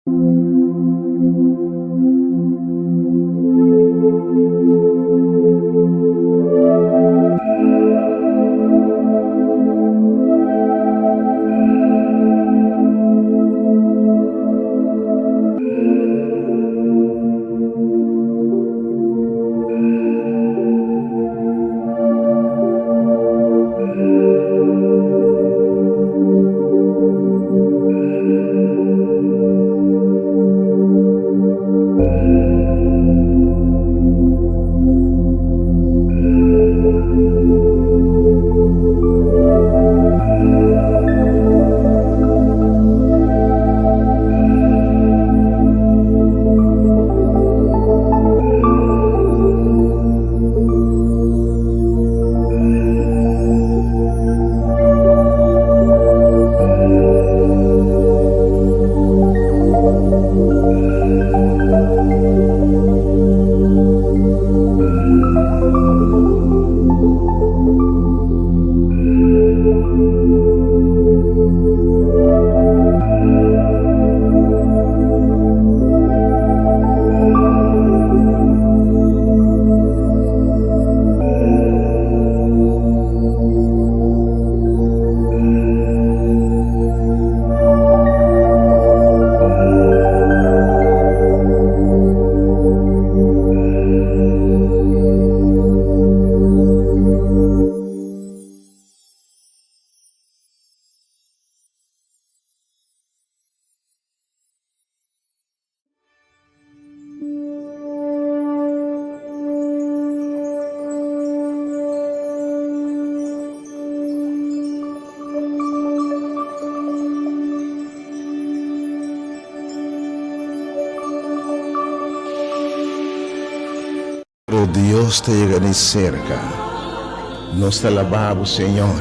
Pero Dios ta yega ni serka. Nos ta laba bo, Señor.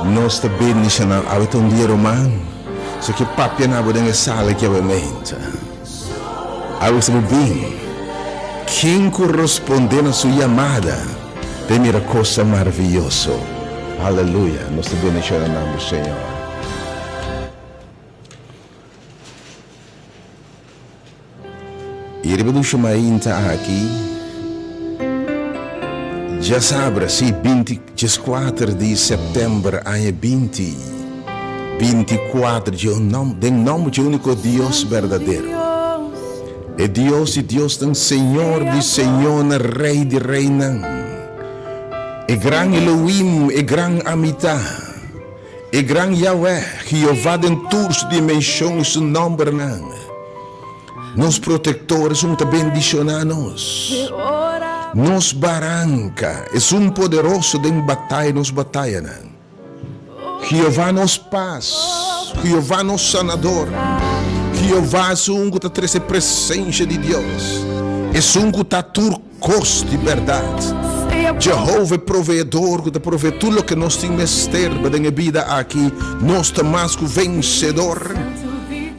Nos ta bendiciona. Awe ta un dia ruman. So ke papia na bo den e sala aki awe meinta. Awe sa bo bin. Ken ku responde na su yamada ta mira kosa maraviyoso. Aleluya. Nos ta bendiciona nan bo, Señor. I riba dushi mainta aki, djasabra, sí, binti djeskuater di sèptèmber aña binti bintikuater, dje un nòm, den nòmber dje úniko Dios berdadero, e Dios di diosnan, Señor di señornan, Rei di reinan, e gran Elohim, e gran Amitá. E gran Yahweh, Jehová den tur su dimenshon i su nòmbernan, nos Protektor, esun ku ta bendishoná nos, nos Baranka, esun poderoso den bataya nos batayanan, Jehová nos pas, Jehová nos Sanador, Jehová esun ku ta trese presensia di Dios, esun ku ta tur. Kos di bèrdat. Jehova e Proveedor ku ta provee tur loke nos tin mester pa den e bida aki nos ta mas ku vensedor.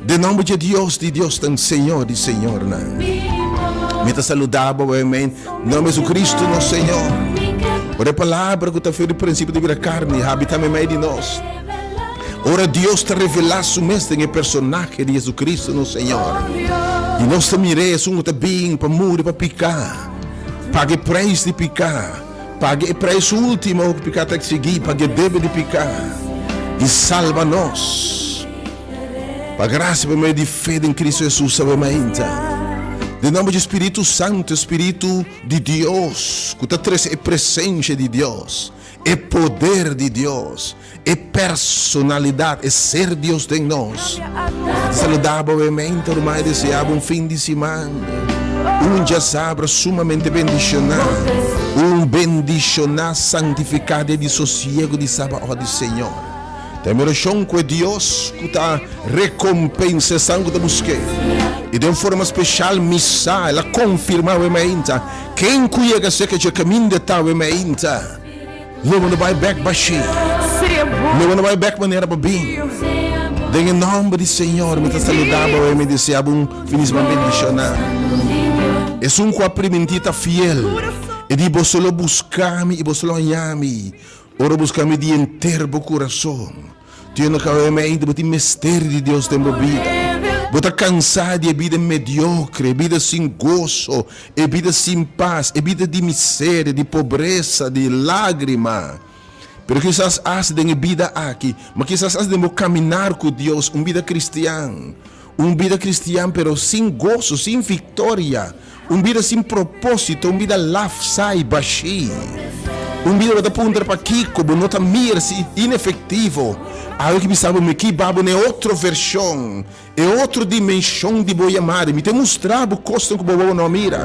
Den nòmber dje Dios di diosnan, Señor di señornan, mi ta saluda bo awe nòmber Jesucristo nos Señor. Ora e palabra ku ta for di prinsipio ta bira karni, habita meimei di nos. Ora Dios ta revelá su mes den e personahe di Jesucristo nos Señor, i nos ta mir'é esun ku ta bin pa muri pa piká, paga e preis di piká, paga e preis último ku piká ta eksigí, paga e debe di piká, i salba nos pa grasia pa medio di fe den Cristo Jesus. Awe mainta, den nomber di Spiritu Santu, e Spiritu di Dios ku ta trese e presensia di Dios, E poder di Dios, e personalidad, e ser Dios den nos. Saluda bo mente, ruman, y desea bo un fin di siman, un djasabra sumamente bendiciona, un bendiciona santifica dia di sosiego di Sabaoth di Señor. Ta mi oracion cu e Dios cu ta recompensa esan cu ta busque, y den forma special mi sa, el a confirma awe mainta, Ken ku yega serka dje kaminda ta awe meinta, lo bo no bai bèk bashí. Lo bo no bai bèk manera bo bin. Den e nòmber di Señor mi ta saludá bo awe, mi deseá bo un fin di siman bendishoná. Esun ku a primintí ta fiel. E di, Boso lo buska mi i boso lo haña mi, ora buska mi di henter bo kurason. Tio no kawe meinta, bo tin mester di Dios den bo bida. Bo ta kansá di e bida mediokre, e bida sin goso, e bida sin pas, e bida di miseria, di pobresa, di lágrima. Pero kisas asta den e bida aki, ma kisas asta den bo kaminar ku Dios, un bida kristian, un bida kristian pero sin goso, sin viktoria, un bida sin propósito, un bida laf, saai, bashí. Un bida bo ta puntra pakiko, bo no ta mira si inefektivo. Awe ki bisa bo mi ki ba bo na e otro vershon. E otro dimenshon di bo yamada. Mi ta mustra bo kosnan ku bo wowo no a mira,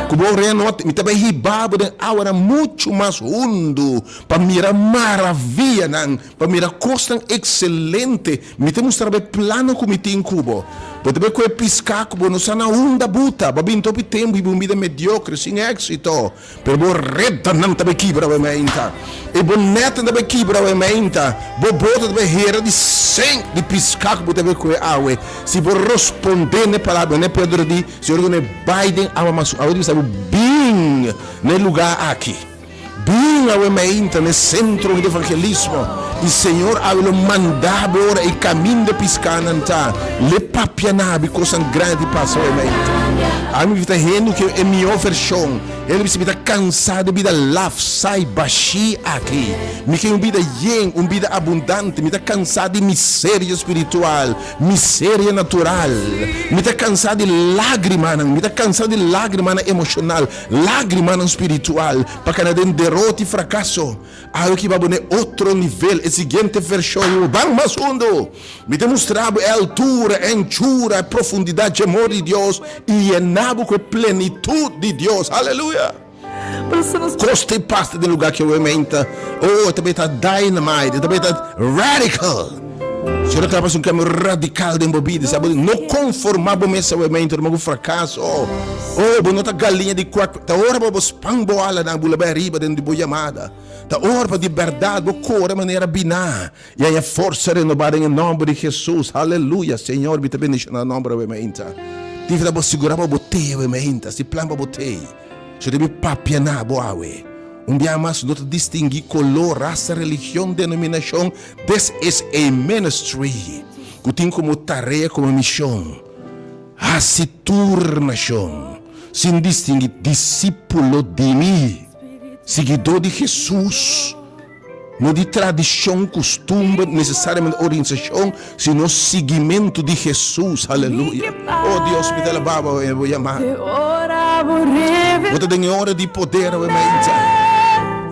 ku bo orea no a tende. Mi ta bai hiba bo den awanan muchu mas hundu pa mira maravianan, pa mira kosnan ekselente. Mi ta mustra bo e plannan ku mi tin ku bo. Bo ta bai kohe piská ku bo no sa na unda buta. Bo a bin topi tempu hiba un bida mediokre, sin éksito. Pero bo redanan ta bai kibra awe meinta, i bo netnan ta bai kibra awe meinta, bo bota ta bai hera di sink di piská ku bo ta bai kohe awe. Si bo rospondé n'e palabra, n'e Pedro di, Señor ku n'e bai den awa mas awe di bisa bo, Bin n'e lugá aki. Bin awe meinta n'e sentro di evangelismo, i Señor awe lo manda bo ora e kaminda piskánan ta. L'e papia na abi kosnan grandi pasa awe meinta. Ami ta hende ku e mihó vershon. El a bisa, Mi ta kansá di bida laf, sai, bashí aki. Mi ke un bida yen, un bida abundante. Mi ta kansá di miseria spiritual, miseria natural. Mi ta kansá di lágrimanan. Mi ta kansá di lágrimanan emoshonal, lágrimanan spiritual, pa kana den derota i frakaso. Awe ki ba bo n'e otro nivel, e siguiente vershon, i bo ban mas hundu. Mi ta mustra bo e altura, e anchura, e profundidat dje amor di Dios i yena bo ku e plenitut di Dios. Aleluya! Kos ta e pasa den lugá ki awe meinta. Oh, e ta bai ta dynamite, e ta bai ta radical. Si ora kla pasa un kambio radikal den bo bida, sa bo no konformá bo mes awe meinta ruma ku frakaso. Oh, bo no ta galiña di kuak. Ta ora pa bo span bo alanan bula bai ariba den di bo yamada. Ta ora pa di bèrdat bo kore manera biná. I haña forsa renobá den e nòmber di Hesus. Aleluya! Señor, mi ta bendishoná nòmber awe mainta. Tin ta bo sigurá pa bo tei awe mainta. Si plan pa bo tei, so debe papia na bo awe. Un bia mas no ta distinguí koló, rasa, religion, denominashon. This is a ministry ku tin komo tarea, komo mishon, hasi tur nashon, sin distinguí, disípulo di mi, siguidó di Hesus. No di tradishon, kustumber, nesesariamente organisashon, sino siguimentu di Hesus. Aleluya! Oh Dios, mi ta alabá Bo awe, Bo yamá. Bo ta den e ora di poder awe mainta.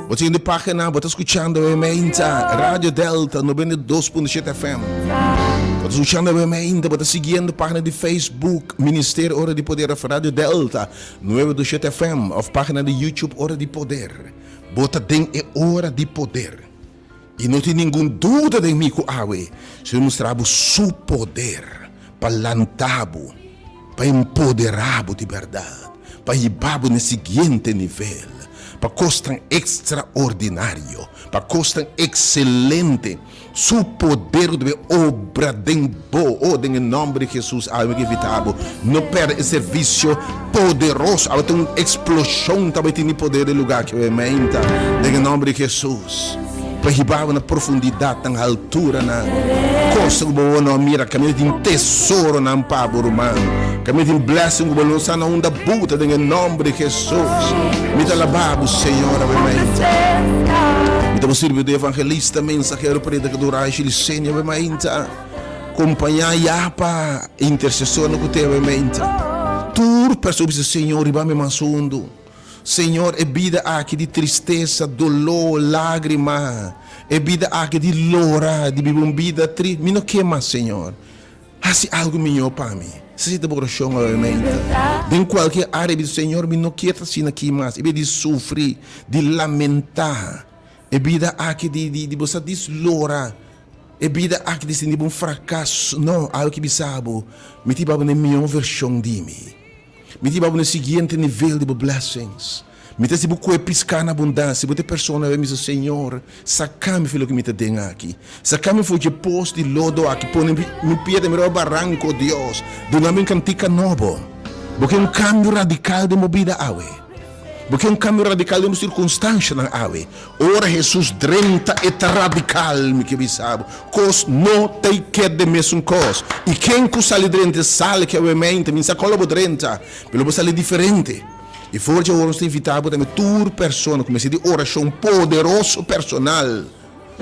Bo ta siguiendo e página, bo ta skuchando awe mainta Radio Delta 92.7 FM. Bo ta skuchando awe mainta, bo ta siguiendo página di Facebook, Ministerio Ora di Poder òf Radio Delta 92.7 FM òf página di YouTube Ora di Poder. Bo ta den e ora di poder, i no tin ningun duda den mi ku awe Señor mustra bo Su poder pa lanta bo, pa empoderá bo di bèrdat, pa hiba bo na e siguiente nivel, pa kosnan ekstraordinario, pa kosnan ekselente. Su poder ku ta bin obra den bo. Oh, den e nòmber di Hesus, awe mi ke invitá bo, no pèrdè e servisio poderoso. Awe ta un eksploshon ta bai tin di poder den lugá aki awe meinta, den e nòmber di Hesus. Pa hiba bo na profundidatnan, halturanan, kosnan ku bo no a mira. Kaminda tin tesoronan pa bo, ruman. Kaminda tin blessing ku bo no sa na unda buta, den e nòmber di Hesus. Mi ta alabá bo, Señor, awe meinta. Mi ta bo sirbidó evangelista. Ta mensahero predikador Aisha Licenia awe mainta kompañá ya pa intersesornan ku te awe mainta. Tur persona bisa Señor riba mi mas hundu. Señor e bida aki di tristesa, doló, lágrima, e bida aki di lora, di biba un bida tri, mi no ke mas Señor. Hasi algu mihó pa mi. Esei ta bo orashon awe mainta. Den kualke área bisa Señor mi no kier ta asina aki mas. E bida di sufri, di lamentá. E bida aki di di di bo sa dislora e bida aki di sinti bo un frakaso no awe ki bisa bo mi ta hiba bo na e mihó vershon di mi mi ta hiba bo na e siguiente nivel di bo blessings mi ta hasi bo koe piská na abundansia bo ta e persona awe mi bisa señor saka mi for loke mi ta den aki saka mi for dje pos di lodo aki pone mi pia den mira bo baranko Dios duna mi un kantika nobo bo ke un kambio radikal den bo bida awe. Bo ke un kambio radikal den bo sirkunstanshanan awe? Ora Hesus drenta e ta radikal, mi ke bisa bo. Kos no ta i ked den mesun kos. I ken ku sali drenta e sali ke awe mente, mi sa kon lo bo drenta, pero lo bo sali diferente. I for dje ora nos ta invita bo tambe tur persona ku mester di orashon poderoso personal.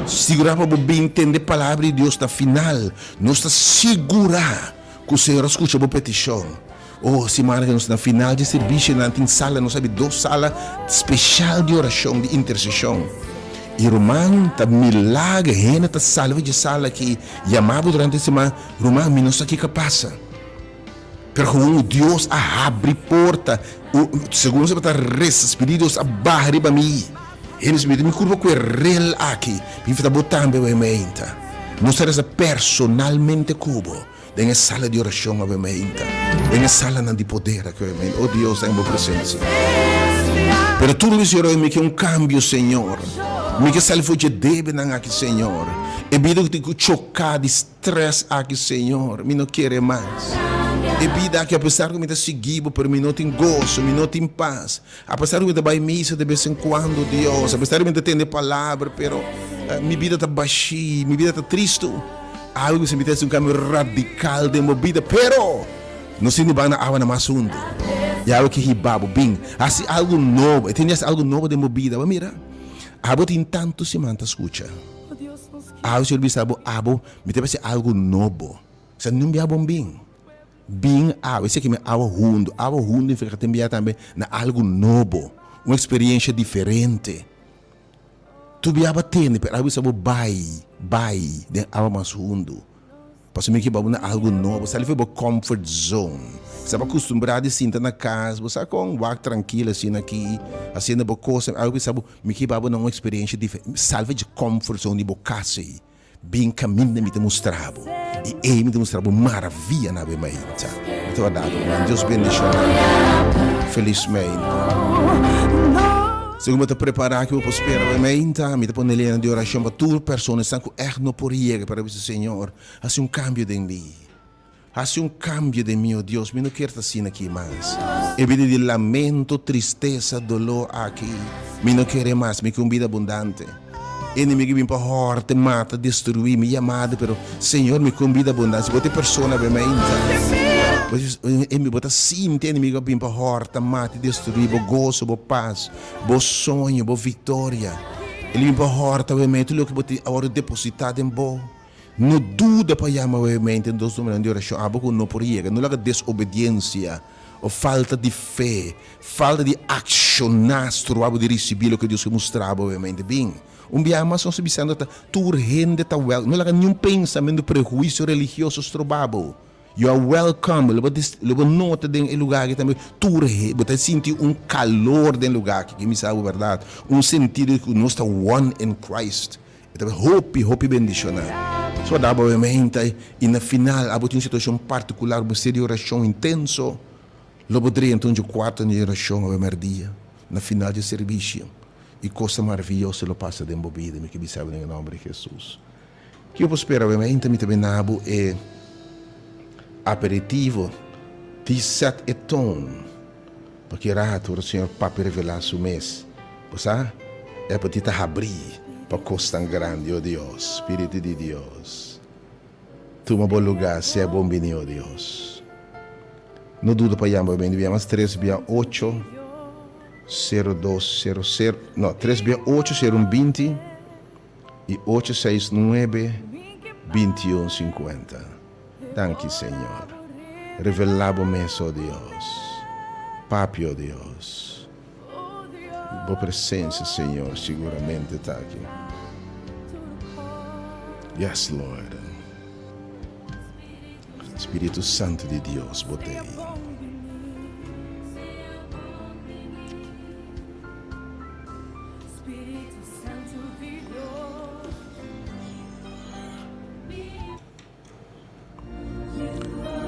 Sigurá pa bo bin tende palabra di Dios na final. Nos ta sigurá ku Señor a skucha bo petishon. Oh, siman aki nos na final di servisio nan tin sala, nos abi dos sala speshal di orashon, di interseshon. I ruman, ta milager, hende ta sali for dje sala aki, yama bo durante e siman, ruman, mi no sa kiko a pasa. Pero gewoon Dios a habri porta, segun nos tabata resa, Spiritu di Dios a baha riba mi. Hende si mira mi kurpa ku e rel aki, mi invita bo tambe awe meinta. Nos ta resa personalmente ku bo. Den e sala di orashon awe meinta, den e salanan di poder aki awe meinta, o Dios, den bo presensia. Pero tur mi Señor, mi ke un kambio, Señor. Mi ke sali for dje debenan aki, Señor. E bida ku tin ku choká di strès aki, Señor, mi no kere mas. E bida aki, apesar ku mi ta sigui bo, pero mi no tin goso, mi no tin pas. Apesar ku mi ta bai misa de bes en kuando, Dios, apesar ku mi ta tende palabra, pero mi bida ta bashí, mi bida ta tristu. Algu ku mi ta hasi un kambio radikal den bo bida, pero no sinti ban na awa na mas hundu. I awe ke hiba bo, bin hasi algu nobo. E tin di hasi algu nobo den bo bida. Bo mira, abo tin tantu siman ta skucha. Awe Señor bisa bo, abo, mi ta bai hasi algu nobo. Sa niun bia bon bin. Bin awa, esaki mi awa hundu. Awa hundu nifica tin bia tambe na algu nobo, un experiencia diferente. Tur bia bo tende, pero awe bisa bo bai, bai den awa mas hundu. Pasobra mi ke bo na algu nobo, sali for bo comfort zone. Sa bo acostumbra di sinta na cas, bo sa con wak trankil asina aki, haciendo bo cos. Awe bisa bo, mi ke bo na un experiencia diferente. Sali for dje comfort zone di bo cas ey. Bin kaminda mi ta mustra bo, i ei mi ta mustra bo maravia na bo mainta. Mi ta warda bo, ruman. Dios bendishona bo. Felis mainta. Segun bo ta prepará ki bo por spera bo mainta, mi ta pone lena di orashon pa tur persona esnan ku ègt no por yega, pero a bisa, Señor, hasi un kambio den mi. Hasi un kambio den mi, o Dios, mi no kier ta asina aki mas. E bida di lamento, tristesa, doló aki, mi no kere mas. Mi ke un bida abundante. E enemigu bin pa hòrte, mata, destruí mi yamada, pero, Señor, mi ke un bida abundante. Si bo ta e persona be mainta, bo ta sinti e enemigu a bin pa hòrta, mata i destruí bo goso, bo pas, bo soño, bo viktoria. El bin pa hòrta be mainta tur loke bo tin a wòrdu depositá den bo. No duda pa yama wemente nos numeronan di orashon abo ku no por yega. No laga desobediensia o falta di fe, falta di akshoná stroba bo di risibí loke Dios ke mustra bo wemente. Bin, un biaha mas nos ta bisando ta tur hende ta wèlkom. No laga niun pensamentu, prehuisio religioso stroba bo. You are welcome. Lo bo lo bo nota den e lugar aki tambe tur he bo ta sinti un kalor den lugar aki. Ke mi sa bo bèrdat. Un sentido di ku nos ta one in Christ. E ta hopi, hopi bendishoná. So a daba obviamente i na final abo tin un situashon partikular, bo mester di orashon intenso, lo bo drenta un dje kuarto di orashon awe mèrdia, na final dje servisio, i kosnan maravioso lo pasa den bo bida, mi ke bisa bo den e nòmber di Hesus. Kiko bo spera obviamente mi ta bina bo e aperitivo di set e ton. Pa ki rato ora Señor Papia revelá Su mes, bo sa, e apetit ta habrí pa kosnan grandi, o Dios, Spiritu di Dios, tuma bo lugá, sea bon biní, o Dios. No duda pa yama bo, mi yama tres bia ocho, sero dos, sero sero, no, tres bia ocho, sero un binti, i ocho seis nuebe, binti un sinkuenta. Danki Señor. Revelá bo mes, o Dios. Papia, o Dios. Bo presencia, Señor, siguramente ta aki. Yes, Lord. Spiritu Santu di Dios, bo ta ei.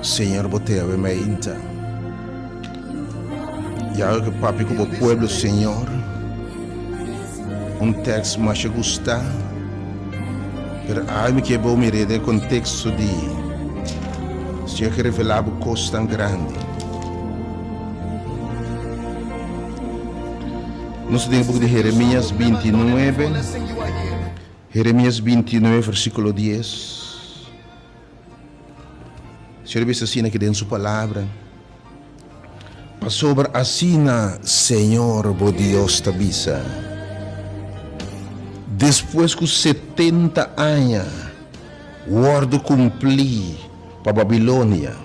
Señor bo te awe mainta. Yawe ke papia ku bo pueblo Señor. Un tekst masha gusta. Pero awe mi ke bo mir'é den konteksto di Señor ke revelá bo kosnan grandi. Nos ta den e buki di Jeremias 29, Jeremias 29 versíkulo 10. Señor a bisa asina aki den su palabra, Pasobra asina Señor bo Dios ta bisa, Despues ku setenta aña wòrdu kumplí pa Babilonia,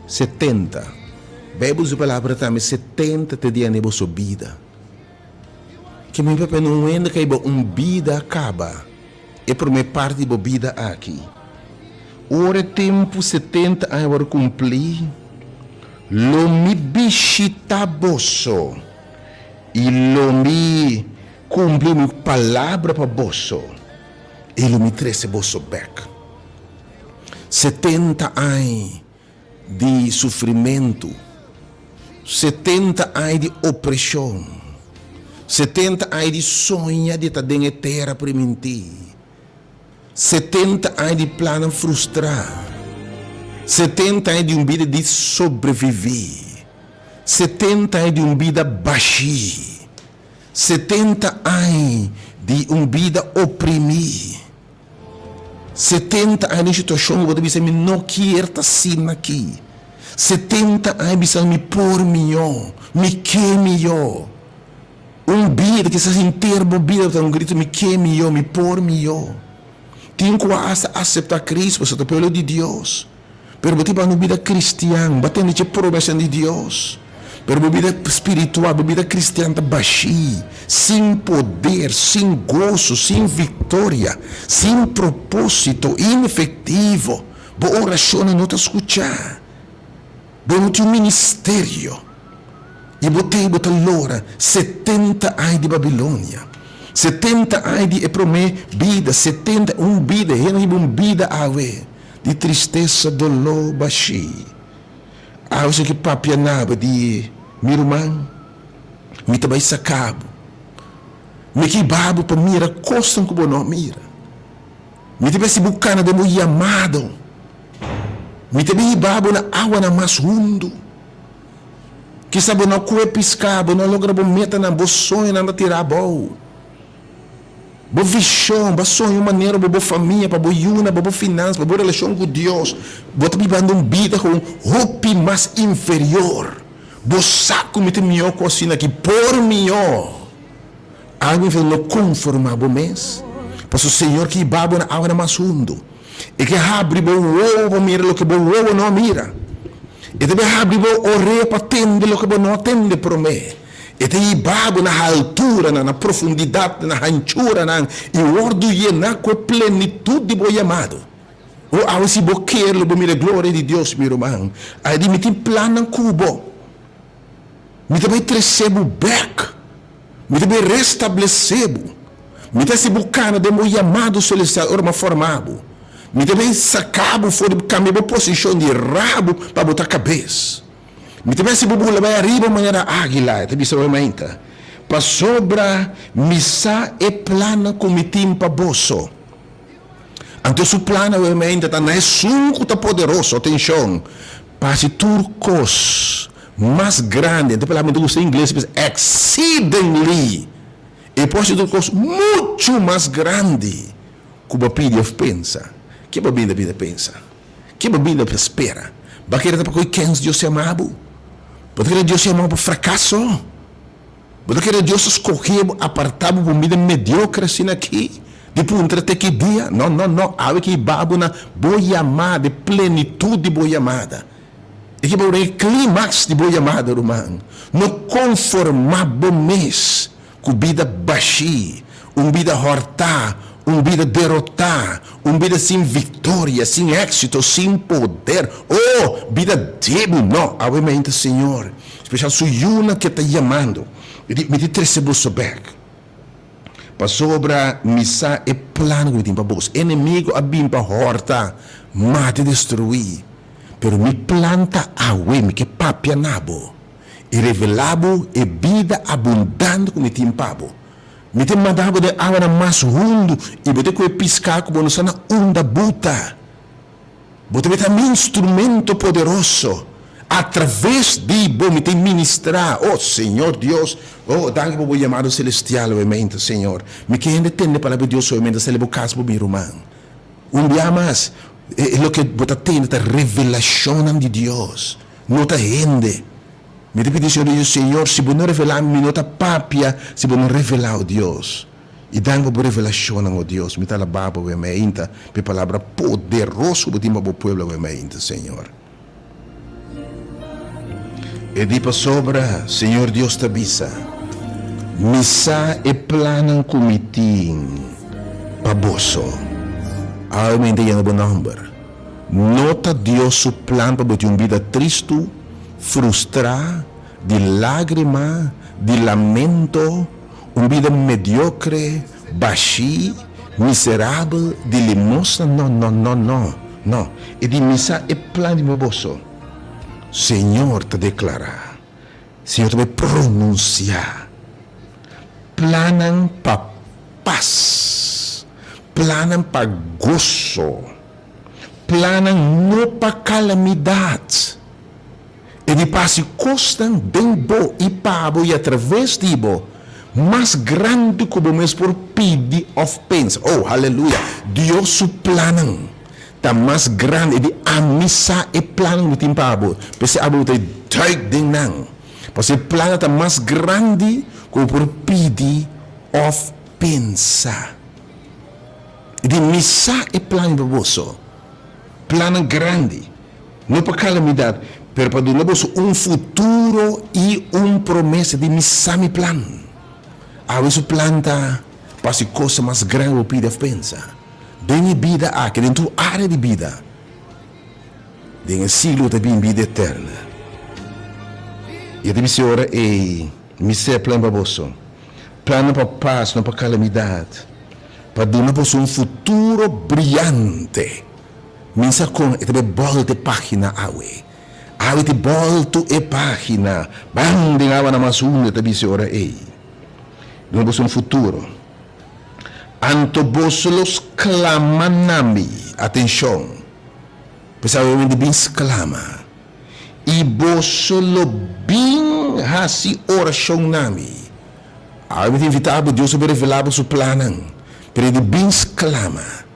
70, Beibel su palabra tambe 70 ta dia den boso bida. Ke mi papia no wende ka bo un bida kaba e prome parti di bo bida aki. Ora e tempu 70 aña wòrdu kumplí, lo mi bishitá boso i lo mi kumpli mi palabra pa boso i lo mi trese boso bèk. 70 aña di sufrimentu, 70 aña di opreshon, 70 aña di soña di ta den e tera primintí, 70 aña di plannan frustrá, 70 aña di un bida di sobreviví, 70 aña di un bida bashí, 70 aña di un bida oprimí. 70 aña den situashon ku bo ta bisa mi no kier ta asina aki. 70 aña bisa mi por mihó, mi ke mihó. Un bida, kisas henter bo bida bo ta un grito mi ke mihó, mi por mihó. Tin ku a hasta aseptá Cristo pasobra ta pueblo di Dios. Pero bo tin pa un bida cristian, bo a tende dje promesanan di Dios, pero bo bida spiritual, bo bida cristian ta bashí, sin poder, sin goso, sin victoria, sin proposito, inefectivo, bo oracionnan no ta scuchá, bo no tin un ministerio, y bo tei bo ta lora 70 aña di Babilonia, 70 aña di e prome bida, 70, un bida, hende hiba un bida awe. Di tristesa doló bashí. Awe si ki papia naba di mi ruman, mi ta bai saka bo. Mi ke hiba bo pa mira kosnan ku bo no a mira. Mi ta bai hasi bo kana den bo yamado. Mi ta bai hiba bo na awanan mas hundu. Kisa bo no kue piská, bo no logra bo metanan, bo soñonan ta tira abou. Bo vishon, bo a soña un manera pa bo famia, pa bo yunan, pa bo finansa, pa bo relashon ku Dios. Bo ta bibando un bida ku un hopi mas inferior. Bo sa ku mi ta mihó ku asina aki, por mihó. Algu inferior no konformá bo mes, pasobra Señor ke hiba bo na awanan mas hundu. E ke habri bo wowo pa mira loke bo wowo no a mira. E ta bin habri bo orea pa tende loke bo no a tende promé. E ta hiba bo na halturanan, na profundidatnan, na hanchuranan, i wòrdu yená ku e plenitut di bo yamado. O awe si bo kier lo bo mira e gloria di Dios, mi ruman. Ai di mi tin plannan ku bo. Mi ta bai trese bo bèk. Mi ta bai restablesé bo. Mi ta hasi bo kana den bo yamado selestial ora mi a forma bo. Mi ta bai saka bo for di kambia bo posishon di rabu pa bo ta kabes. Mi ta mester bo bula bai ariba manera águila, e ta bisa bo mainta, pasobra mi sa e plannan ku mi tin pa boso. Anto su plan awe mainta ta na esun ku ta poderoso, atenshon, pa hasi tur kos mas grandi, anto e palabra mi ta gusta en ingles, e bisa exceedingly, e por hasi tur kos muchu mas grandi ku bo a pidi òf pensa. Ke bo a bini ta pidi pensa? Ke bo bida ta spera? Bo a kere ta pa koe kens Dios yama bo? Bo ta kere Dios yama bo pa frakaso? Bo ta kere Dios ta skohe bo, aparta bo pa un bida mediokre asina aki, di puntra te ki dia? No, no, no, awe ke hiba bo na bo yamada, e plenitut di bo yamada. E ke bo den e klimaks di bo yamada, ruman. No konforma bo mes Ku bida bashí, un bida hòrtá, un bida derotá, un bida sin viktoria, sin éksito, sin poder. Oh, bida débil! No, awe mainta Señor, spesial Su yunan ke ta yamando, Mi di, mi di trese boso bèk, pasobra mi sa e plan ku mi tin pa boso. Enemigu a bin pa hòrta, mata i destruí, pero mi plan ta awe, mi ke papia na bo. I revelá bo e bida abundante ku mi tin pa bo. Mi ta manda bo den awanan mas hundu, i bo ta kohe piská ku bo no sa na unda buta. Bo ta meta mi instrumento poderoso. Atraves di bo mi ta ministrá. Oh, Señor Dios, oh, danki pa bo yamado selestial awe meinta, Señor. Mi ke hende tende palabra di Dios awe meinta, sali bo kas bo mi ruman. Un bia mas, e loke bo ta tende ta revelashonnan di Dios, no ta hende. Mi ta pidi Señor Dios, Señor, si bo no revelá mi, mi no ta papia si bo no revelá, oh Dios. I danki pa bo revelashonnan, oh Dios. Mi ta alabá bo awe meinta pa e palabra poderoso ku bo tin pa bo pueblo awe meinta, Señor. E di pasobra Señor Dios ta bisa, Mi sa e plannan ku mi tin pa boso. Awe mi ta yama bo nòmber. No ta Dios su plan pa bo tin un bida tristu, frustrá, di lágrima, di lamento, un bida mediokre, bashí, miserabel, di limosna, no, no, no, no, no. E di mi sa e plan di mi boso. Señor ta deklará, Señor ta bai pronunsiá plannan pa pas, plannan pa goso, plannan no pa kalamidat. E di pa hasi kosnan den bo i pa bo i atraves di bo mas grandi ku bo mes por pidi òf pensa. Oh, haleluya! Dios su plannan ta mas grandi. E di, Ami sa e plannan ku mi tin pa bo. P'esei abo bo ta duik den nan. Pasobra e plannan ta mas grandi ku bo por pidi òf pensa. E di, Mi sa e plannan pa boso, plannan grandi. No pa kalamidat, pero pa duna boso un futuro i un promesa di mi sa mi plan. Awe su plan ta pa hasi cosa mas gran ku bo pidi òf pensa. Den e bida aki, den tur área di bida, den e siglo ku ta bin bida eterna. I e ta bisa e ora ei, Mi sa e plan pa boso, plannan pa pas, no pa kalamidat, pa duna boso un futuro briante. Mi sa kon e ta bai bòlta e página awe. Awe ta bòltu e página. Ban den awa na mas hundu, e ta bisa e ora ei. Duna boso un futuro. Anto boso lo sklama na mi. Atenshon! P'esei awe mi di bin sklama. I boso lo bin hasi orashon na mi. Awe mi ta invitá bo, Dios a bin revelá bo su plannan. Pero e di bin sklama.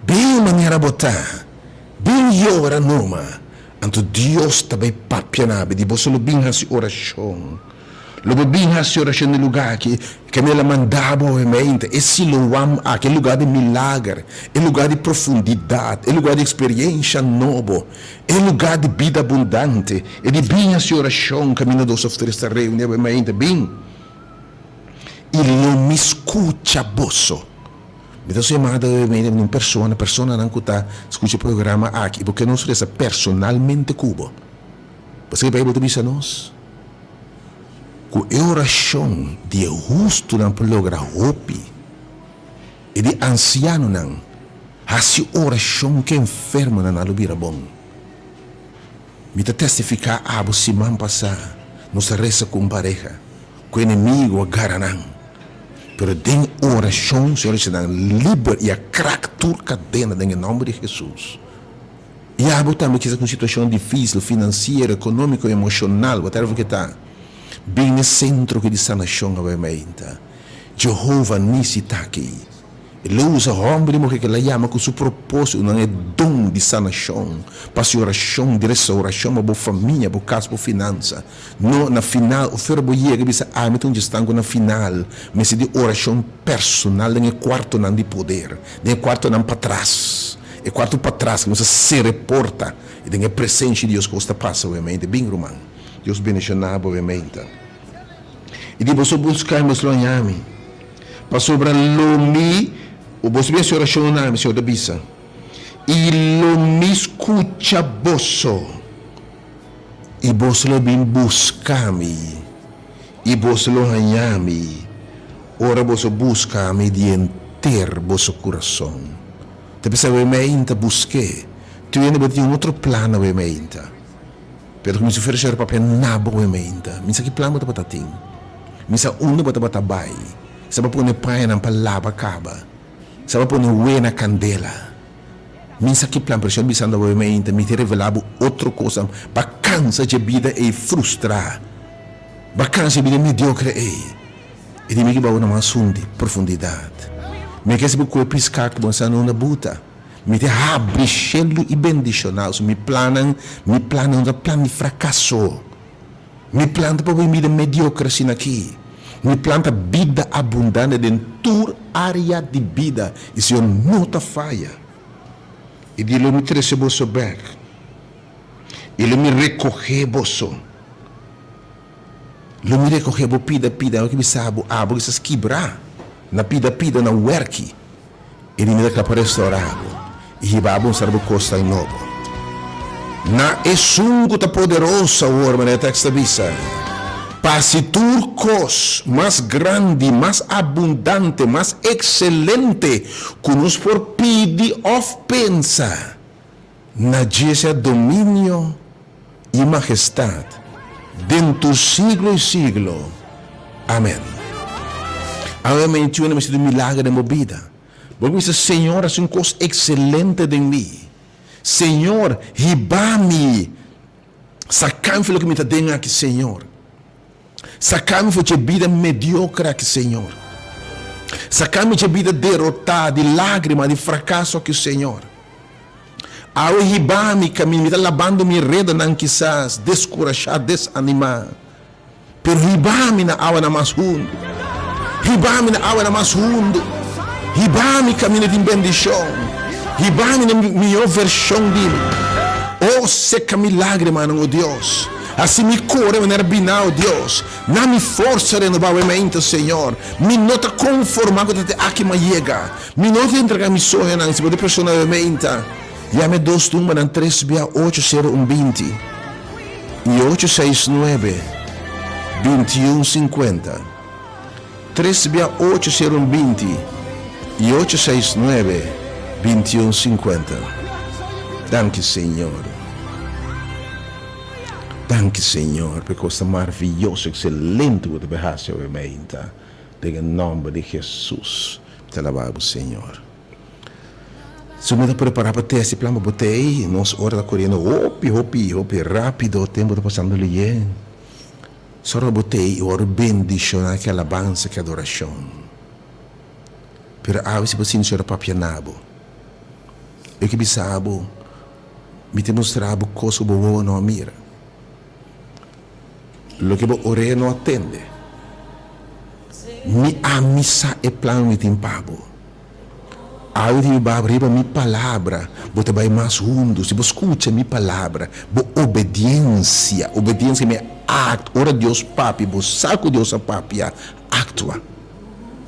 Bin manera bo ta, bin yora numa. Anto Dios ta bai papia na bo, di boso lo bin hasi orashon. Lo bo bin hasi orashon den lugá aki, ke mi a manda bo awemente, e Siloam aki, e lugá di milager, e lugá di profundidat, e lugá di eksperiencia nobo, e lugá di bida abundante, e di bin hasi orashon kaminda dos òf tres ta reuni awemente. Bin, i lo mi skucha boso. Mi ta su yamada hoy medio di un persona, personanan cu ta scucha e programa aki y bo ke nos reza personalmente cu bo. Pasobra e Bijbel ta bisa nos cu e oracion di e hustonan por logra hopi. E di ancianonan haci oracion cu e enfermonan nan lo bira bon. Mi ta testifica abo siman pasa nos a reza cu un pareha cu enemigo a gara nan, pero den oracion Señor a haci nan liber y a krak tur cadena den e nomber di Jesus. Y abo tambe kisa cu un situacion dificil, financiero, economico, emocional, whatever ke ta, bin n'e centro aki di sanacion awe mainta. Jehovah Nisi ta aki. E lo usa hòmber i muhé ku el a yama ku su propósito, nan e don di sanashon, pa hasi orashon di restourashon pa bo famia, bo kas, bo finansa. No, na final, ofer bo yega i bisa, Ami ta un djestan ku na final mester di orashon personal den e kuartonan di poder, den e kuartonan patras, e kuarto patras ku nos a sera e porta i den e presensia di Dios kos ta pasa obviamente. Bin, ruman. Dios bendishoná bo obviamente. I di boso buska i boso lo haña mi. Pasobra lo mi, o boso bin hasi orashon na mi, Señor ta bisa, i lo mi skucha boso, i boso lo bin buska mi, i boso lo haña mi, ora boso buska mi di henter boso kurason. Ta bisa awe meinta busk'é, tur hende bo tin un otro plan awe meinta. Pero ku mi sufri Señor papia na bo e meinta. Mi sa ki plan bo tabata tin. Mi sa unda bo tabata bai. Sa bo pone pañanan pa laba kaba. Sa bo pone we na kandela. Mi sa ki plan, pero Señor bisando bo mente, mi ta revelá bo otro kosnan. Bo a kansa dje bida ei frustrá. Bo a kansa dje bida mediokre ei. I di mi ke bo na mas hundi, profundidat. Mi a ke si bo kohe piská ku bo sa na unda buta. Mi ta habri shelu i bendishoná. So mi plannan, mi plannan no ta plan di frakaso. Mi plan ta pa bo e bida mediokre asina aki. Mi plan ta bida abundante den tur área di bida i Señor no ta faya. I di lo mi trese boso bèk i lo mi rekohé boso. Lo mi rekohé bo pida pida. Abo ki bisa bo, abo kisas kibrá na pida pida na wèrki. E di mi ta kla pa restaurá bo i hiba bo un serbo kosnan nobo. Na Esun ku ta poderoso awor, manera e tekst ta bisa, pa hasi tur kos mas grandi, mas abundante, mas ekselente ku nos por pidi òf pensa. Na dje sea dominio i mahestat den tur siglo i siglo. Amen. Awe meintiuna mester di un milager den bo bida. Bo bisa, Señor, hasi un kos ekselente den mi. Señor, hiba mi. Saka mi for loke mi ta den aki, Señor. Saka mi for dje bida mediokre aki, Señor. Saka mi dje bida derotá, di lágrima, di frakaso aki, Señor. Awe hiba mi kaminda, mi ta labando mi redanan kisas deskurashá, desanimá. Pero hiba mi na awanan mas hundu. Hiba mi na awanan mas hundu. Hiba mi kaminda tin bendishon. Hiba mi na mihó vershon di mi. O seka mi lágrimanan, o Dios. Hasi mi kore manera biná, o Dios. Na mi forsa renobá awe mainta, Señor. Mi no ta konformá ku ta te aki m'a yega. Mi no ta entrega mi soñonan si bo ta persona awe meinta. Yama e dos numbernan tres bia ocho sero un 20 i ocho seis nuebe 21 50. Tres bia ocho sero un 20 i ocho seis nuebe 21 50. Danki Señor. Danki Señor pa e kos tan maraviyoso, ekselente ku bo ta bay hasi awe meinta. Den e nomber di Jesus mi ta alaba bo Señor. So mi ta prepara pa test e plan pa bo tei. Nos ora ta coriendo hopi hopi hopi rapido, tempo ta pasando liye. Sor pa bo tei y worde bendiciona ki alabansa ki adoracion. Pero awe si bo sinti Señor a papia na bo, e ke bisa bo, mi ta mustra bo cos cu bo wowo no a mira. Loke bo orea no a tende. Mi ami sa e plan mi tin pa bo. Awe di mi baba riba mi palabra, bo ta bai mas hundu. Si bo skucha mi palabra, bo obediensia, obediensia mi act, ora Dios papia, bo sa ku Dios a papia, aktua.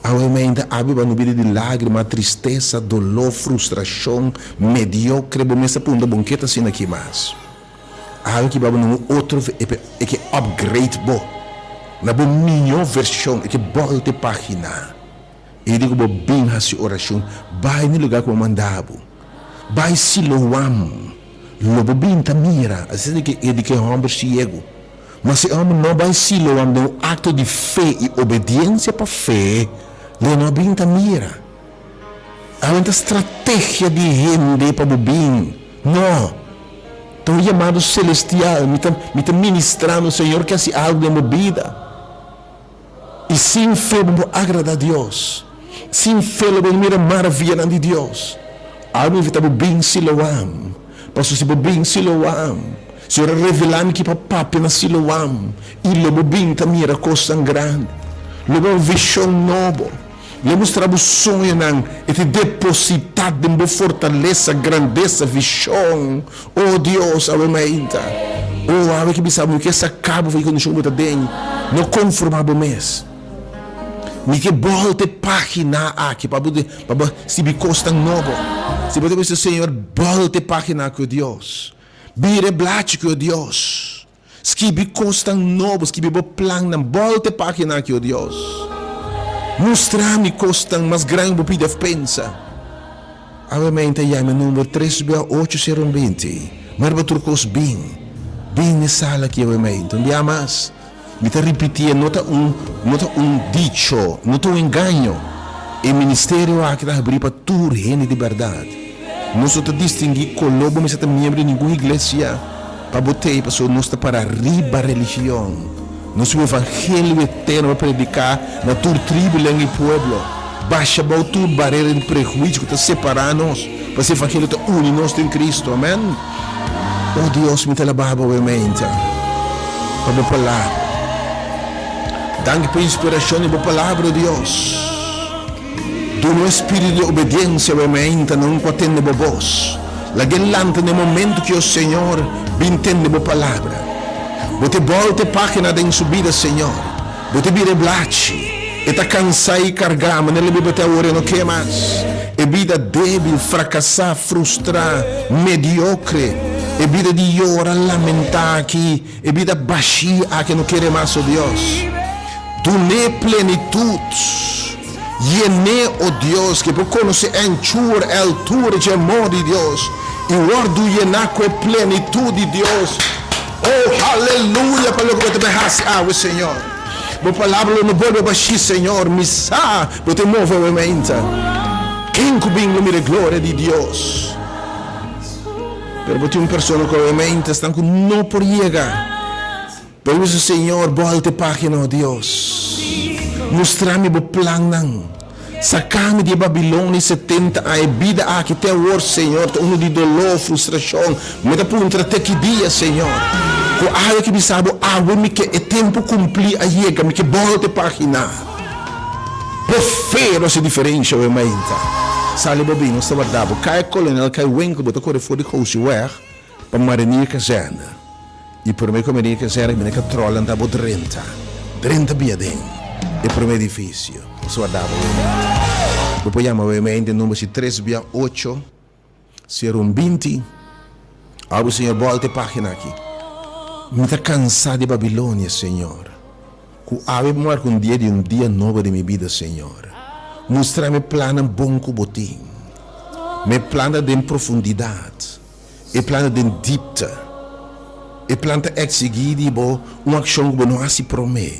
Awe mainta a biba no bida di lágrima, tristesa, doló, frustrashon, mediokre, bo mes ta puntra bon ke ta asina aki mas. Awe ki baba na un otro e ke upgrade bo na bo mihó vershon, e ke bòlta e página. E di ku bo bin hasi orashon, bai na e lugá ku bo manda bo. Bai Siloam, lo bo bin ta mira. Asina di e di ku e hòmber siegu. Ma si e hòmber no bai Siloam den un akto di fe i obediensia pa fe, lo e no a bin ta mira. Awe ta strategia di hende pa bo bin. No. Ta un yamado celestial. Mi ta, mi ta ministrando. Señor ke hasi algo den bo bida. I sin fe bo por agrada Dios. Sin fe lo bo no mira maravianan di Dios. Awe mi invita bo bin Siloam. Pasobra si bo bin Siloam, Señor a revela mi ki pa papia na Siloam. I lo bo bin ta mira kosnan grandi. Lo bo un vision nobo. Lo mustra bo soñonan i ta depositá den bo fortalesa, grandesa, vishon. O Dios, awe mainta. O, awe ki bisa bo, mi ke saka bo for di kondishon ku bo ta den. No konformá bo mes. Mi ke bòlta e página aki pa bo pa bo sibi kosnan nobo. Si bo ta bisa, Señor, bòlta e página aki, o Dios. Bira e blachi aki, o Dios. Skibi kosnan nobo, skibi bo plannan, bòlta e página aki, o Dios. Mustra mi kosnan mas gran bo pidi òf pensa. Awe meinta yama e number tres bia ocho sero un 20. Mara bo tur kos bin. Bin n'e sala aki awe meinta. Un bia mas. Mi ta ripitié, no ta un, no ta un dicho, no ta un engaño. E ministerio aki ta habrí pa tur hende di bèrdat. Nos no ta distinguí koló, bo mester ta miembro di ningun iglesia pa bo t'ei, pasobra nos ta para riba religion. Nos tin un evangelio eterno pa prediká na tur tribu, lenga i pueblo. Basha bou tur barera di prehuisio ku ta separá nos, pasobra e evangelio ta uni nos den Kristu. Amèn. O Dios, mi ta alabá bo awe pa bo palabra. Danki pa inspirashon di bo palabra, o Dios. Duna un spiritu di obediensia awe mainta na un ku a tende bo bos. Lag'é lanta na e momentu ku yo, Señor, bin tende bo palabra. Bo te bòlta e página den su bida, Señor. Bo te bira e blachi. E ta kansá i kargá, manera el a biba te awor e no ke mas. E bida débil, frakasá, frustrá, mediokre, e bida di yora, lamentá aki, E bida bashí aki no kere mas, o Dios. Dun'é plenitut. Yen'é, o Dios, ku e por konosé e anchura, e altura dje amor di Dios, i wòrdu yená ku e plenitut di Dios. O, haleluya, pa loke Bo ta bai hasi awe, Señor. Bo palabra lo no bolbe bashí, Señor. Mi sa Bo ta move awe mainta. Ken ku bin lo mira e gloria di Dios. Pero bo tin un persona ku obviamente esnan ku no por yega. Pero bisa, Señor, bolta e pagina, oh Dios. Mustra mi bo plannan. Saka mi di e Babilonia 70 aña. E bida aki te awor, Señor, ta unu di doló, frustrashon. Mi ta puntra te ki dia, Señor. Ku awe ki bisa bo, awe mi ke e tempu kumplí a yega, mi ke bolta e pagina. Bo fe lo hasi diferensha awe mainta. Sali bo bin, nos ta warda bo. Kaya Kolonel Kai Winkel bo ta kore for di Gosiweg pa Marinier Kazerne. I prome ku Marinier Kazerne bini katròl nan ta bo drenta. Drenta bia den e prome edifisio. Nos ta warda bo awe mainta. Bo por yama awe mainta e number si tres bia ocho. Sera un 20. Awe Señor bolta e pagina aki. Mi ta cansa di Babilonia, Señor. Cu awe bo marca un dia di un dia nobo den mi bida, Señor. Mustra mi plannan bon cu bo tin. Mi plan ta den profundidad. E plan ta den dipte. E plan ta exigi di bo un accion cu bo no haci prome.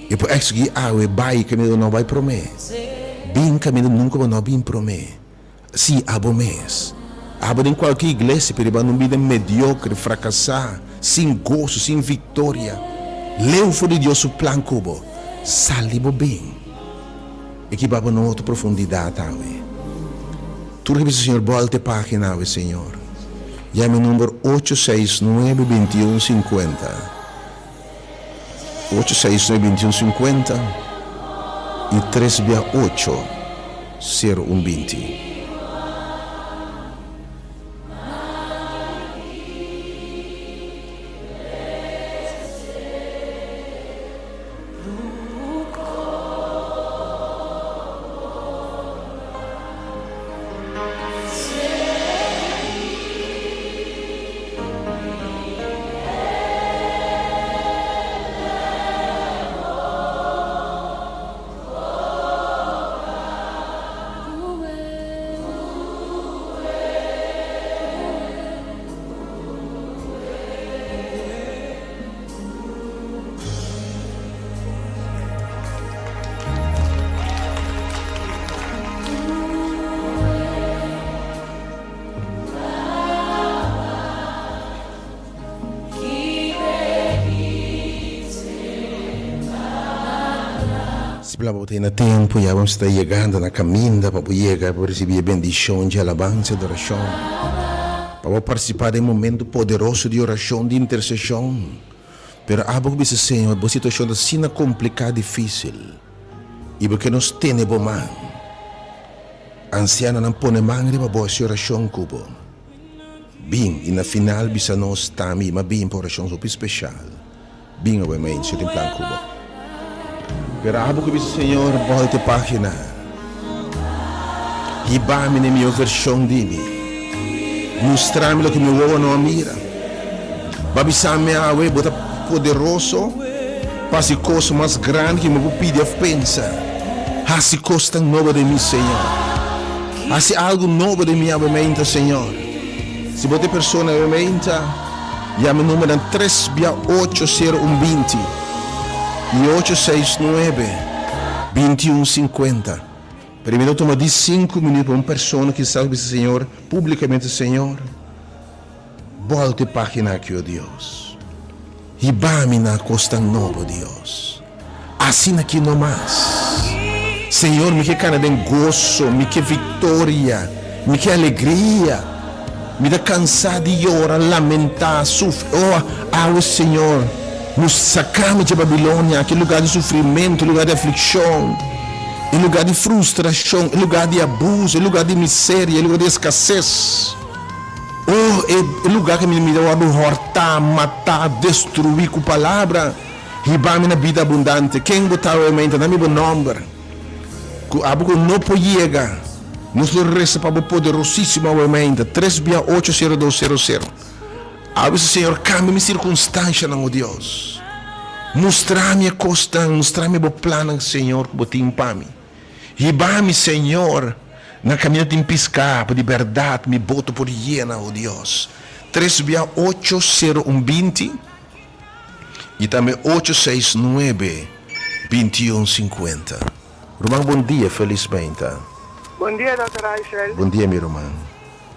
E por exigi awe bay caminda bo no bay prome. Bin caminda nunca bo no bin prome. Sí, abo mes. Abo den kualke iglesia, pero riba un bida mediokre, frakasá, sin goso, sin viktoria, leu for di Dios su plan ku bo. Sali bo bin. E kiba bo na un otro profundidat awe. Tur ke bisa Señor, bòlta e página awe, Señor. Yama e number ocho seis nuebe bintiun sinkuenta. Ocho seis nuebe bintiun sinkuenta i tres bia ocho sero un 20. Si bla bo ta na tempu, ya bo mester ta yegando na kaminda pa bo yega pa bo risibí e bendishon dje alabansa i adorashon, pa bo partisipá den momentu poderoso di orashon, di interseshon. Pero abo ku bisa, Señor, bo situashon ta asina kompliká, difísil, i bo ke nos tene bo man. Ansianonan pone man riba bo hasi orashon ku bo. Bin i na final bisa nos tambe i m'a bin pa orashon hopi speshal. Bin awe mainsha tin plan ku bo. Pero abo ku bisa Señor bolta e pagina. Hiba mi na e mihó vershon di mi. Mustra mi loke mi wowo no a mira. Bo a bisa mi awe bo ta poderoso pa hasi kos mas grandi ku mi por pidi òf pensa. Hasi kosnan nobo den mi, Señor. Hasi algu nobo den mi awe meinta, Señor. Si bo ta e persona awe meinta, yama e numbernan tres bia ocho sero un 20 i ocho seis nuebe 21 sinkuenta. Pero mi ta tuma di sinku minüt pa un persona kisas bisa Señor públikamente, Señor, bòlta e página aki, o Dios. Hiba mi na kosnan nobo, Dios. Asina ki no mas. Señor, mi ke kana den goso, mi ke viktoria, mi ke alegria. Mi ta kansá di yora, lamentá, sufri. O, awe, Señor, nos saka mi dje Babilonia aki, e lugá di sufrimentu, e lugá di aflikshon, e lugá di frustrashon, e lugá di abuso, e lugá di miseria, e lugá di eskases. O, e lugá ku mi ta wòrdu hòrtá, matá, destruí ku palabra. Hiba mi na bida abundante. Ken bo ta awe meinta? Dami bo nòmber. Ku abo ku no por yega, nos lo resa pa bo poderosísimo awe meinta. Tres bia ocho sero dos sero sero. Awe si Señor kambia mi sirkunstanshanan, o Dios. Mustra mi e kosnan, mustra mi bo plannan, Señor, ku bo tin pa mi. Hiba mi, Señor, na kaminda tin piská, pa di bèrdat mi boto por yena, o Dios. Tres bia ocho sero un 20. I tambe ocho seis nuebe 21 50. Ruman bon dia felis meinta. Bon dia Dòkter Raichel. Bon dia mi ruman.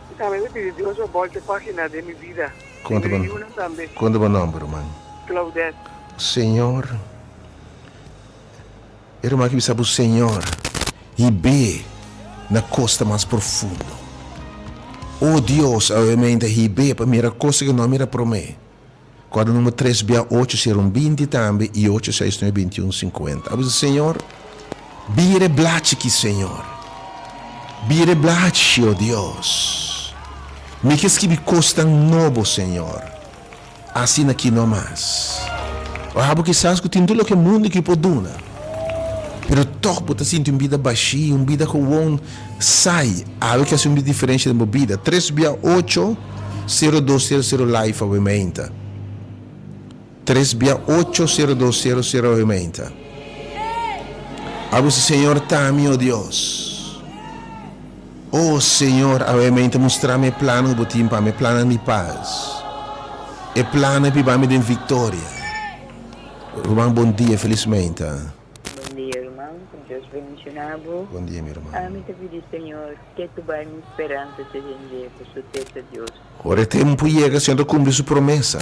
Mi tambe ta pidi Dios pa bolta e pagina den mi bida. Kon ta Den mi yunan tambe. Kon ta bo nomber ruman? Claudette. Señor e ruman ki bisa bo Señor hib'é na kosta mas profundo. O Dios awe meinta hib'é pa mira kosta ke no a mira promé. Kòrda number tres bia ocho sero un 20 tambe i ocho seis nuebe 21 50. A bisa Señor, bira e blachi ki Señor. Bira e blachi, o Dios. Mi ke skibi kosnan nobo, Señor. Asina ki no mas. O abo kisas ku tin tur loke mundu ki por duna, pero tòg bo ta sinti un bida bashí, un bida gewon Sai, awe ke hasi un diferensha den bo bida. Tres bia ocho, sero dos sero sero life awe meinta. Tres bia ocho, sero dos sero sero awe meinta. Abo si Señor ta mi, o Dios. O Señor, awe meinta mustra mi e plannan ku bo tin pa mi, e plannan di pas. E plannan pi ba mi den viktoria. Ruman bon dia, felis meinta. Bon dia ruman, ku Dios bendiciona bo. Bon dia mi ruman. Ami ta pidi Señor ke tu bai mi speransa ta den dje paso te ta Dios. Ora e tempu yega Señor ta cumpli su promesa.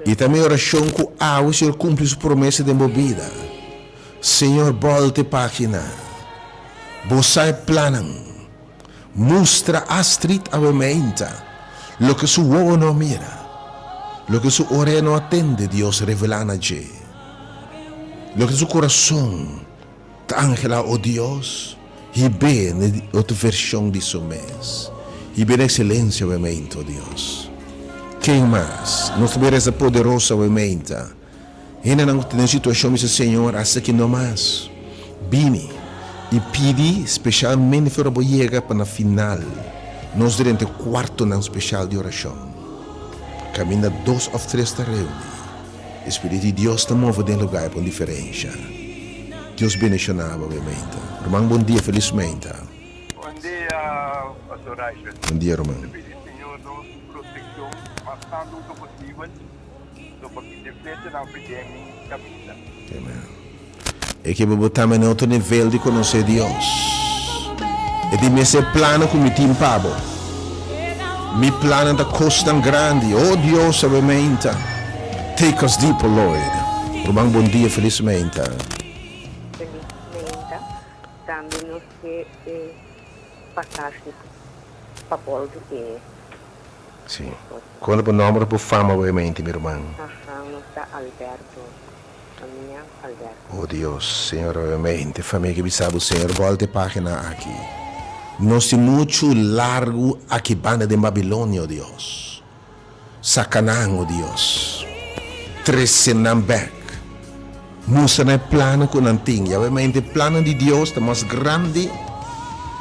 Y ta mi oracion cu awe Señor cumpli su promesa den bo bida. Señor bolta e pagina. Bo sa e plannan. Mustra Astrid awe meinta loke su wowo no a mira, loke su orea no a tende Dios revelá na dje, loke su kurason ta anhelá, o Dios, hib'é na e otro vershon di su mes, hib'é na ekselensia awe meinta, o Dios. Ken mas? Nos ta bay resa poderoso awe meinta. Hendenan ku ta den situashon bisa, Señor, hasta aki no mas. Bini i pidi speshalmente ora bo yega pa na final nos drenta e kuartonan speshal di orashon. Kaminda dos òf tres ta reuní, e Spiritu di Dios ta move den lugá i pon diferensha. Dios bendishoná bo awe meinta. Ruman bon dia, felis meinta. Bon dia, Pastor Raichel. Bon dia, ruman. Ta pidi Señor nos protekshon mas tantu ku ta posibel. Lo bo kite flechanan fi den mi caminda. Amen. E ke bo bo tambe na otro nivel di conoce Dios. E di mester plano cu mi tin pa bo. Mi plannan ta cosnan grandi. Oh Dios, awe meinta. Take us deeper, Lord. Ruman bon dia, feliz meinta. Feliz meinta. Tambe nos ke e pasashi pa bolbe e. Sí. Konta bo nomber of bo fama bo e mente, mi ruman. Aha, nos ta Alberto. Famia Alberto. Oh Dios, Señor awe mente, famia ke bisa bo Señor bolta e pagina aki. Nos tin muchu largu aki banda den Babilonia, oh Dios. Saka nan, oh Dios. Trese nan bek. Mustra nan e plannan ku nan tin. I awe mente e plannan di Dios ta mas grandi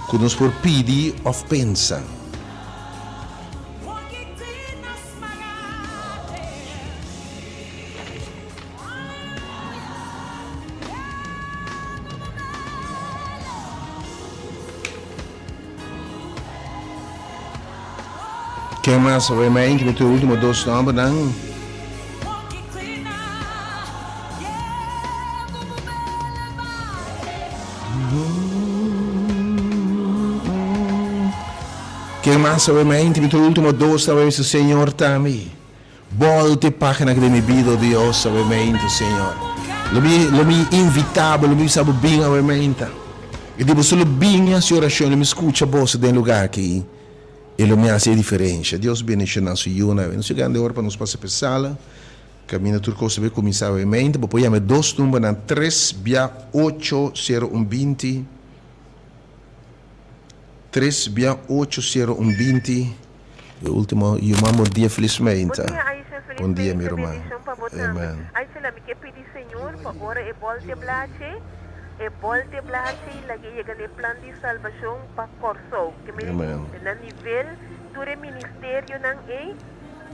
ku nos por pidi of pensa. Ken mas awe mei ki mi tur ultimo dos nombernan? Ken mas awe mente? Mi ta ultimo dos awe bisa Señor ta mi. Bolta e pagina aki den mi bida, oh Dios, awe mente, Señor. Lo mi, lo mi invita bo, lo mi bisa bo bin awe mente. I di boso lo bin i hasi orashon, lo mi skucha boso den lugar aki i lo mi hasi e diferensha. Dios bendishona su yunan awe. Nos yegando e ora pa nos pasa pa e sala. Kaminda tur kos ta bay kuminsá awe mente. Bo por yama e dos numbernan tres bia ocho sero un binti. Tres bia ocho sero un 20. E ultimo yuma bon dia felis Bon meinta. dia Aisha felis Bon dia mi meinta ruman. bendishon pa bo tambe. Amen. Aisha la mi ke pidi Señor pa ora e bolte blachi e bolte blachi lag'e yega na e plan di salbashon pa Kòrsou ke mi Amen. na nivel tur e ministerionan ei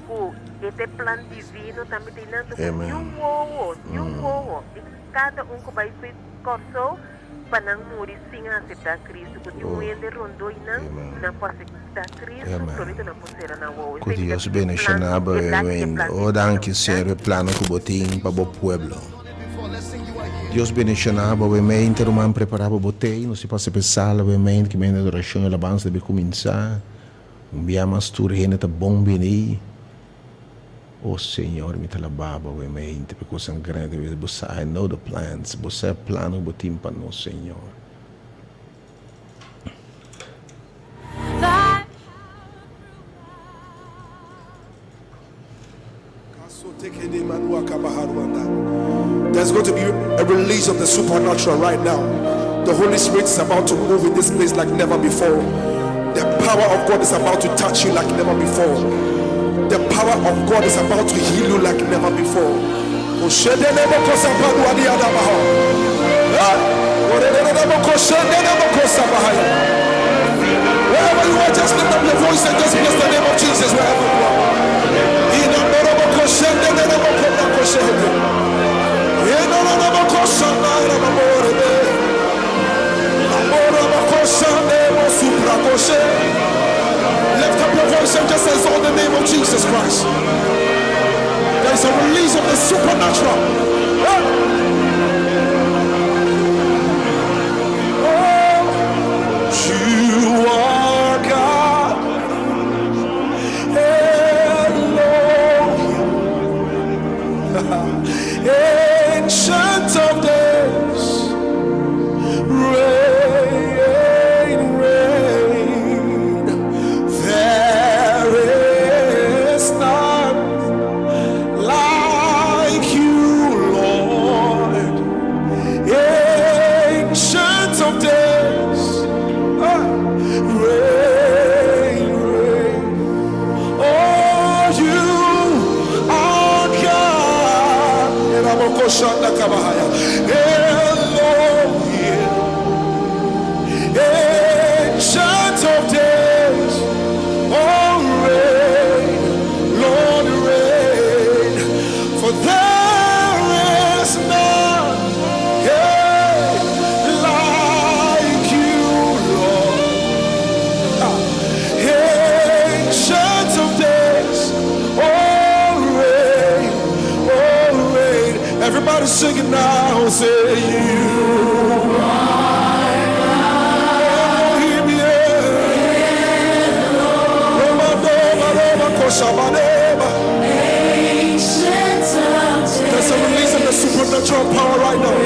ku e ta e plan divino tambe ta einan ku Amen. niun wowo niun wowo di kada un ku bai fi Kòrsou pa nan muri sin aseptá Cristo, ku tin un hende rondó i nan, ku nan por aseptá Cristo, promé ku nan por sera nan wowo. Ku Esei mi ta Dios pidi e plan, bendishoná bo e blachi di e amen. plan Oh divino. danki Señor Danki. e plano ku bo tin pa bo pueblo. Dios bendishoná bo amen. Te ruman prepará bo botei nos ta pasa pa e sala amen ki mende adorashon i alabansa debe kuminsá. Un bia mas tur hende ta bon bini. Oh Señor, mi ta laba bo awe mente pa e cosnan grandi cu bo sa. I know the plans. Bo sa e plan cu bo tin pa nos, Señor. There's going to be a release of the supernatural right now. The Holy Spirit is about to move in this place like never before. The power of God is about to touch you like never before. The power of God is about to heal you like never before. Wherever you are, just lift up your voice and just bless the name of Jesus wherever you are. Lift up your voice and just exalt the name of Jesus Christ. There is a release of the supernatural. Oh, you are God. Elohim. Ancient of days. Reign, reign. There is none like you, Lord. Ancient of days. Ah, reign, reign. Oh, you are God. Elohim. Ancient of days. Oh, reign, Lord, reign. For there is none yeah, like you, Lord. Ancient of days, oh reign, oh reign. Everybody sing it now, say you. Elohim, yeah. Roma, Roma, Roma, Koshabaneba. There's a release of the supernatural power right now.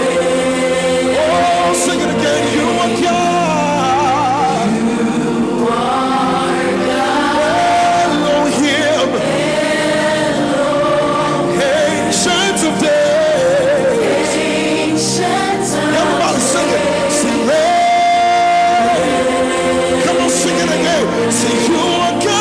Oh, sing it again. You are God. Elohim. Ancient of days. Everybody sing it. Sing reign. Come on, sing it again. Say you are God.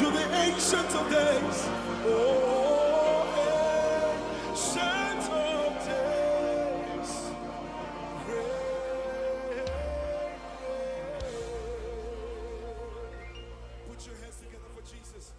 You're the ancient of days. Oh, ancient of days. Put your hands together for Jesus.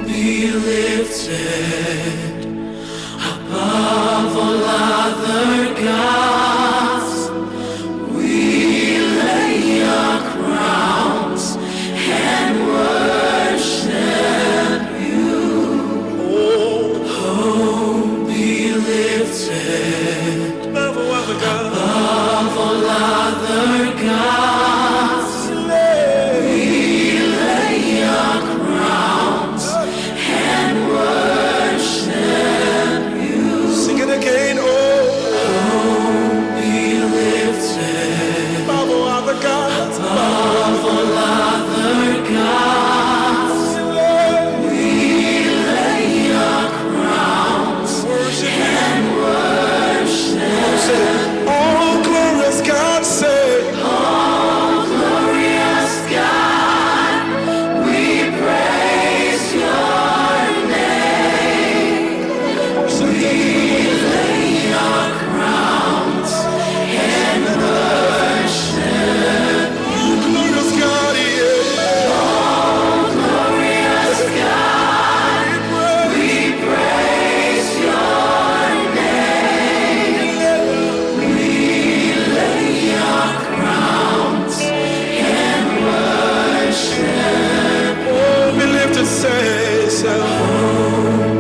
Be lifted above all other gods. We lay our crowns and worship you. Oh, be lifted Above all other gods. above all other gods. We lay our crowns and worship you. Sing it again. Oh, Be lifted above all other gods. above all other gods. We lay our crowns Worship and worship. Say, oh, glorious God, say. Oh, glorious God, we praise your name. We lay our crowns and worship. Oh, glorious God, yeah. Oh, glorious God, we praise your name. We lay our crowns and worship. Oh, be lifted, say, say. Oh,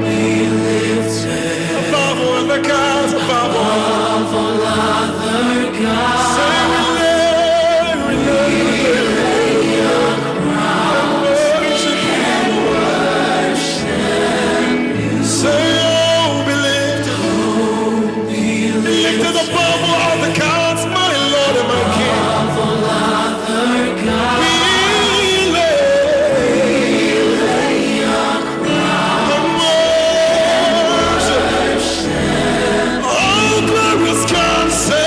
be lifted Above all other gods, above all. above all other gods. Say, we lay, we lay, we lay. Our crowns Worship. and worship you. Say, oh, be lifted. Oh, be Lifted above all other gods, my Lord and my King. above all other gods. We lay Lay our crowns and worship. worship. Oh, glorious God, say.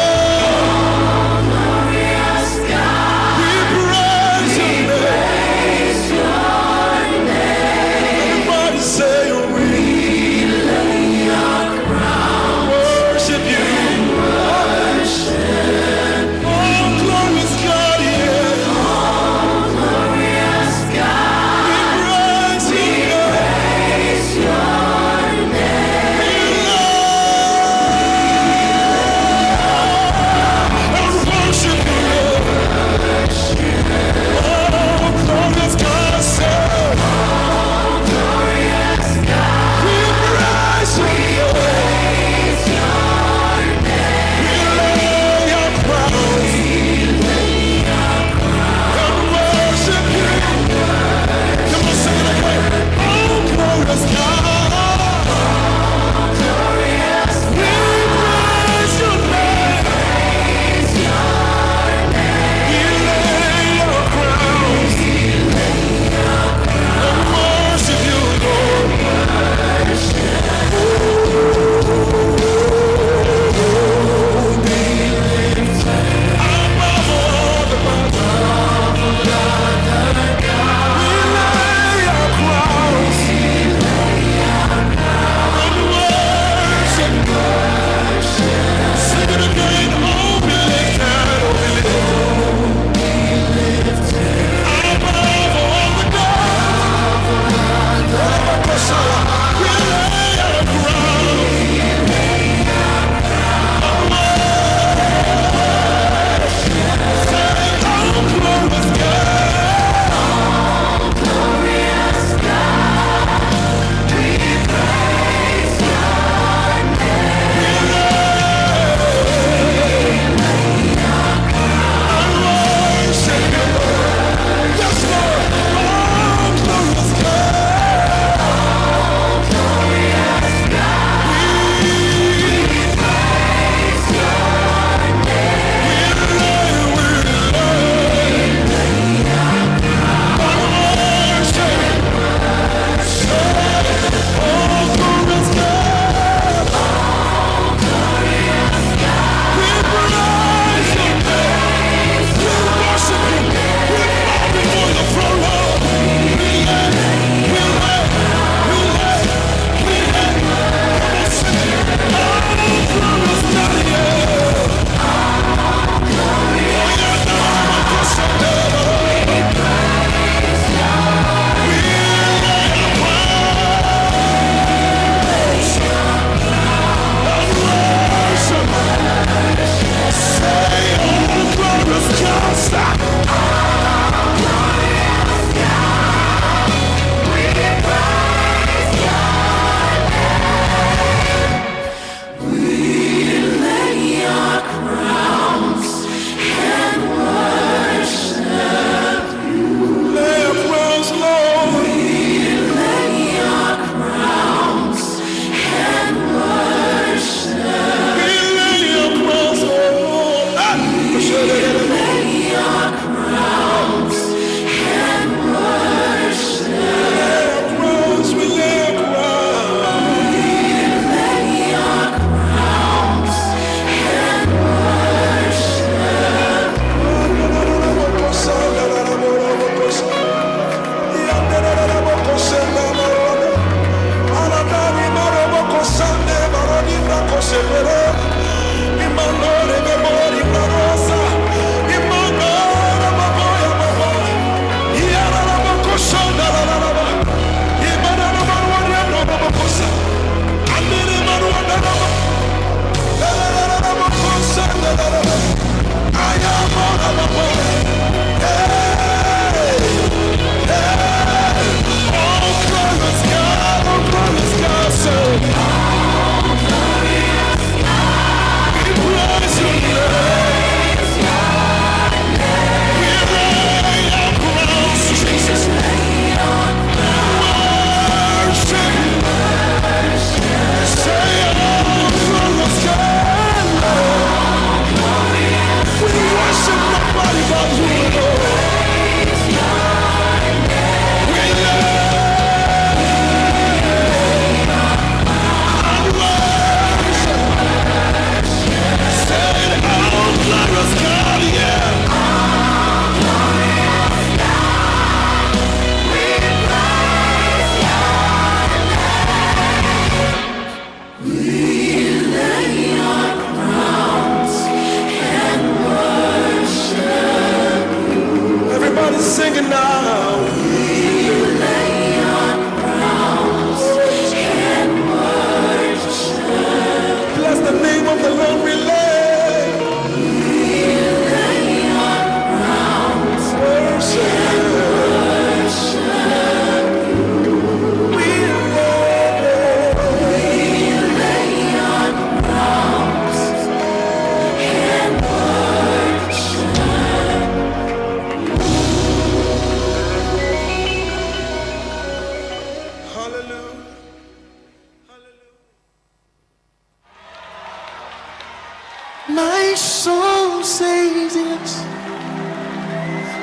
My soul says yes,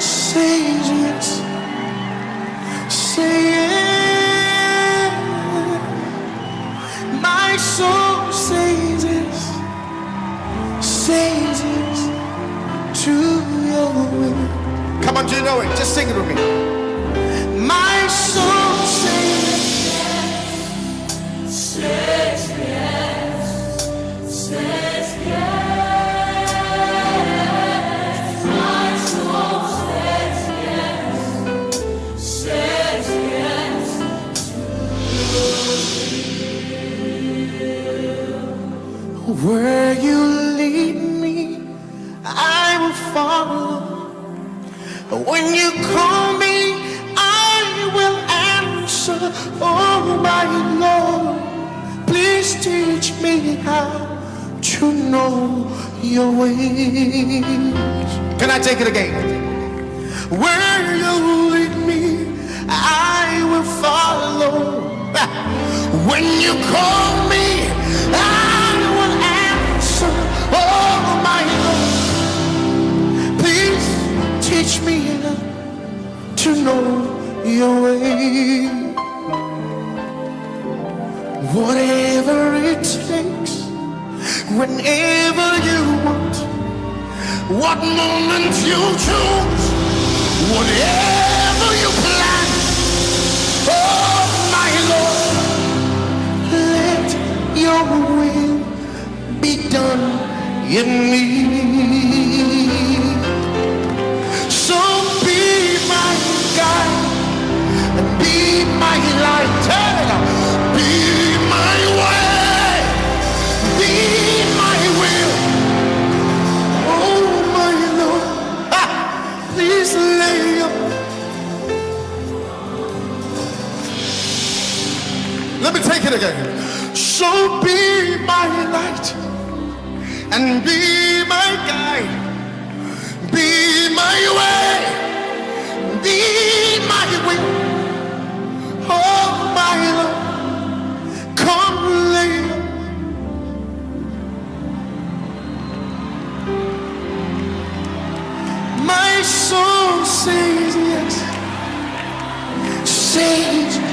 says yes, say yes. My soul says yes, says yes to your will. Come on, do you know it? Just sing it with me. My soul says Says yes, says yes. My soul says yes, says yes. Where you lead me, I will follow. When you call me, I will answer. Oh, my Lord, please teach me how to know your ways. Can I take it again? Where you lead me, I will follow. When you call me, I will answer. Oh, my Lord, please teach me to know your way. Whatever it takes, whenever you want, what moment you choose, whatever you plan, oh my Lord, let your will be done in me. So be my guide and be my light, hey, be my way, be my will. Oh my Lord, ah, please lay your. Let me take it again. So be my light and be my guide, be my way, be my will. Oh my Lord, come lay. My soul says yes, says.